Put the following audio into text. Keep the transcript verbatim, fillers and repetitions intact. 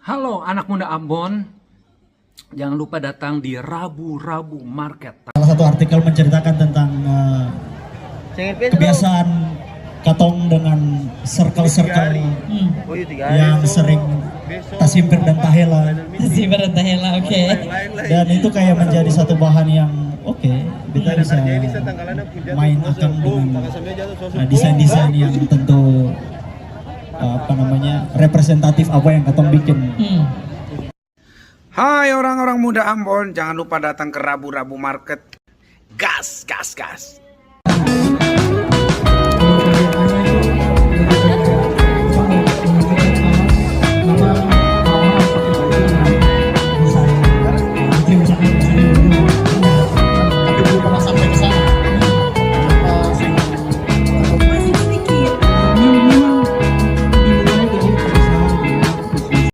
Halo anak muda Ambon, jangan lupa datang di Rabu-Rabu Market. Salah satu artikel menceritakan tentang, eh, kebiasaan katong dengan circle-circle yang sering tasimpir dan tahela. Tasimpir dan tahela, oke. Dan itu kayak menjadi satu bahan yang, oke, kita bisa main akang dengan, eh, desain-desain yang tentu, eh, apa namanya, representatif apa yang katong bikin. Hmm. Hai orang-orang muda Ambon, jangan lupa datang ke Rabu-Rabu Market. Gas, gas, gas.